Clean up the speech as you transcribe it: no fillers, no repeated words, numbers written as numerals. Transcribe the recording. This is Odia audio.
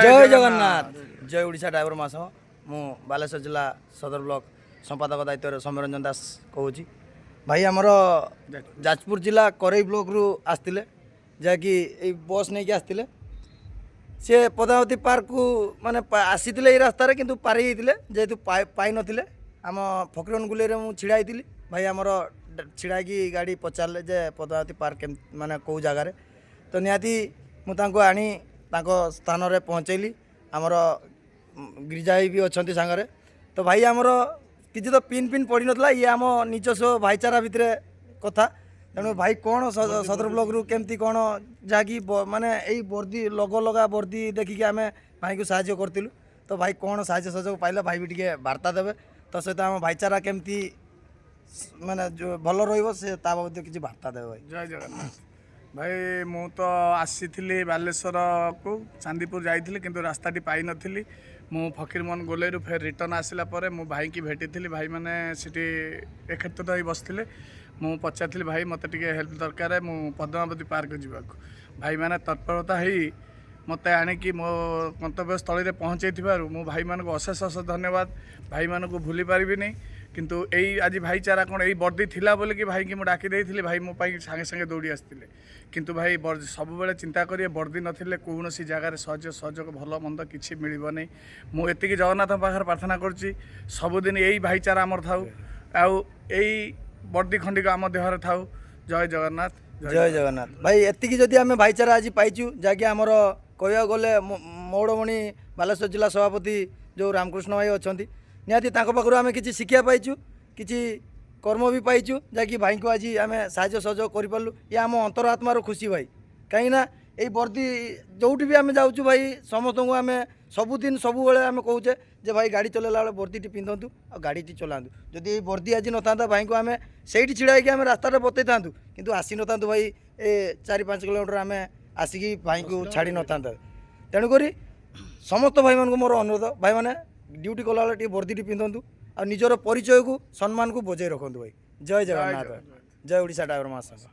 ଜୟ ଜଗନ୍ନାଥ, ଜୟ ଓଡ଼ିଶା ଡ୍ରାଇଭର ମହାସଂଘ। ମୁଁ ବାଲେଶ୍ୱର ଜିଲ୍ଲା ସଦର ବ୍ଲକ ସମ୍ପାଦକ ଦାୟିତ୍ୱରେ ସୌମ୍ୟରଞ୍ଜନ ଦାସ କହୁଛି। ଭାଇ ଆମର ଯାଜପୁର ଜିଲ୍ଲା କରେଇ ବ୍ଲକରୁ ଆସିଥିଲେ, ଯାହାକି ଏଇ ବସ୍ ନେଇକି ଆସିଥିଲେ। ସେ ପଦ୍ମାବତୀ ପାର୍କକୁ ମାନେ ଆସିଥିଲେ ଏଇ ରାସ୍ତାରେ, କିନ୍ତୁ ପାରି ହେଇଥିଲେ, ଯେହେତୁ ପାଇନଥିଲେ। ଆମ ଫକୀରମୋହନ ଗୁଲେଇରେ ମୁଁ ଛିଡ଼ା ହେଇଥିଲି। ଭାଇ ଆମର ଛିଡ଼ା ହେଇକି ଗାଡ଼ି ପଚାରିଲେ ଯେ ପଦ୍ମାବତୀ ପାର୍କ କେମିତି, ମାନେ କେଉଁ ଜାଗାରେ। ତ ନିହାତି ମୁଁ ତାଙ୍କୁ ଆଣି ତାଙ୍କ ସ୍ଥାନରେ ପହଞ୍ଚେଇଲି। ଆମର ଗିରିଜା ଭାଇ ବି ଅଛନ୍ତି ସାଙ୍ଗରେ। ତ ଭାଇ ଆମର କିଛି ତ ପିନ୍ ଫିନ୍ ପଡ଼ିନଥିଲା, ଇଏ ଆମ ନିଜସ୍ୱ ଭାଇଚାରା ଭିତରେ କଥା। ତେଣୁ ଭାଇ କ'ଣ ସଦର ବ୍ଲକରୁ କେମିତି କ'ଣ, ଯାହାକି ମାନେ ଏଇ ବର୍ଦ୍ଦି ଲଗା ଲଗା ବର୍ଦ୍ଦି ଦେଖିକି ଆମେ ଭାଇଙ୍କୁ ସାହାଯ୍ୟ କରିଥିଲୁ। ତ ଭାଇ କ'ଣ ସାହାଯ୍ୟ ସହଯୋଗ ପାଇଲେ, ଭାଇ ବି ଟିକେ ବାର୍ତ୍ତା ଦେବେ। ତ ସହିତ ଆମ ଭାଇଚାରା କେମିତି ମାନେ ଭଲ ରହିବ, ସେ ତା ବାବଦରେ କିଛି ବାର୍ତ୍ତା ଦେବେ ଭାଇ। ଜୟ ଜଗନ୍ନାଥ ଭାଇ। ମୁଁ ତ ଆସିଥିଲି ବାଲେଶ୍ୱରକୁ, ଚାନ୍ଦିପୁର ଯାଇଥିଲି, କିନ୍ତୁ ରାସ୍ତାଟି ପାଇନଥିଲି। ମୁଁ ଫକୀରମୋହନ ଗୋଲେଇରୁ ଫେର ରିଟର୍ନ ଆସିଲା ପରେ ମୁଁ ଭାଇକି ଭେଟିଥିଲି। ଭାଇମାନେ ସେଠି ଏକତ୍ରିତ ହୋଇ ବସିଥିଲେ। ମୁଁ ପଚାରିଥିଲି, ଭାଇ, ମୋତେ ଟିକେ ହେଲ୍ପ ଦରକାର, ମୁଁ ପଦ୍ମାବତୀ ପାର୍କ ଯିବାକୁ। ଭାଇମାନେ ତତ୍ପରତା ହେଇ ମୋତେ ଆଣିକି ମୋ ଗନ୍ତବ୍ୟସ୍ଥଳୀରେ ପହଞ୍ଚାଇଥିବାରୁ ମୁଁ ଭାଇମାନଙ୍କୁ ଅଶେଷ ଅଶେଷ ଧନ୍ୟବାଦ। ଭାଇମାନଙ୍କୁ ଭୁଲି ପାରିବିନି। କିନ୍ତୁ ଏଇ ଆଜି ଭାଇଚାରା କ'ଣ, ଏଇ ବର୍ଦ୍ଦି ଥିଲା ବୋଲିକି ଭାଇକି ମୁଁ ଡାକି ଦେଇଥିଲି। ଭାଇ ମୋ ପାଇଁ ସାଙ୍ଗେ ସାଙ୍ଗେ ଦୌଡ଼ି ଆସିଥିଲେ। କିନ୍ତୁ ଭାଇ, ସବୁବେଳେ ଚିନ୍ତା କରିବେ, ବର୍ଦ୍ଦି ନଥିଲେ କୌଣସି ଜାଗାରେ ସାହାଯ୍ୟ ସହଯୋଗ, ଭଲ ମନ୍ଦ କିଛି ମିଳିବନି। ମୁଁ ଏତିକି ଜଗନ୍ନାଥଙ୍କ ପାଖରେ ପ୍ରାର୍ଥନା କରୁଛି, ସବୁଦିନ ଏଇ ଭାଇଚାରା ଆମର ଥାଉ ଆଉ ଏଇ ବର୍ଦ୍ଦି ଖଣ୍ଡିକ ଆମ ଦେହରେ ଥାଉ। ଜୟ ଜଗନ୍ନାଥ। ଜୟ ଜଗନ୍ନାଥ ଭାଇ। ଏତିକି ଯଦି ଆମେ ଭାଇଚାରା ଆଜି ପାଇଛୁ, ଯାହାକି ଆମର କହିବାକୁ ଗଲେ ମଉଡ଼ମଣି ବାଲେଶ୍ୱର ଜିଲ୍ଲା ସଭାପତି ଯେଉଁ ରାମକୃଷ୍ଣ ଭାଇ ଅଛନ୍ତି, ନିହାତି ତାଙ୍କ ପାଖରୁ ଆମେ କିଛି ଶିକ୍ଷା ପାଇଛୁ, କିଛି କର୍ମ ବି ପାଇଛୁ, ଯାହାକି ଭାଇଙ୍କୁ ଆଜି ଆମେ ସାହାଯ୍ୟ ସହଯୋଗ କରିପାରିଲୁ। ଇଏ ଆମ ଅନ୍ତର ଆତ୍ମାର ଖୁସି ଭାଇ। କାହିଁକିନା ଏଇ ବର୍ଦ୍ଦି ଯେଉଁଠି ବି ଆମେ ଯାଉଛୁ ଭାଇ, ସମସ୍ତଙ୍କୁ ଆମେ ସବୁଦିନ ସବୁବେଳେ ଆମେ କହୁଛେ ଯେ ଭାଇ, ଗାଡ଼ି ଚଲାଇଲା ବେଳେ ବର୍ଦ୍ଦିଟି ପିନ୍ଧନ୍ତୁ ଆଉ ଗାଡ଼ିଟି ଚଲାନ୍ତୁ। ଯଦି ଏଇ ବର୍ଦ୍ଦି ଆଜି ନଥାନ୍ତା, ଭାଇଙ୍କୁ ଆମେ ସେଇଠି ଛିଡ଼ା ହେଇକି ଆମେ ରାସ୍ତାରେ ବତେଇଥାନ୍ତୁ, କିନ୍ତୁ ଆସିନଥାନ୍ତୁ ଭାଇ। ଏ 4-5 କିଲୋମିଟର ଆମେ ଆସିକି ଭାଇଙ୍କୁ ଛାଡ଼ି ନଥାନ୍ତେ। ତେଣୁକରି ସମସ୍ତ ଭାଇମାନଙ୍କୁ ମୋର ଅନୁରୋଧ, ଭାଇମାନେ ଡ୍ୟୁଟି କଲାବେଳେ ଟିକେ ବର୍ଦ୍ଦିଟି ପିନ୍ଧନ୍ତୁ ଆଉ ନିଜର ପରିଚୟକୁ, ସମ୍ମାନକୁ ବଜାଇ ରଖନ୍ତୁ ଭାଇ। ଜୟ ଜଗନ୍ନାଥ, ଜୟ ଓଡ଼ିଶା ଡ୍ରାଇଭର ମହାସଂଘ।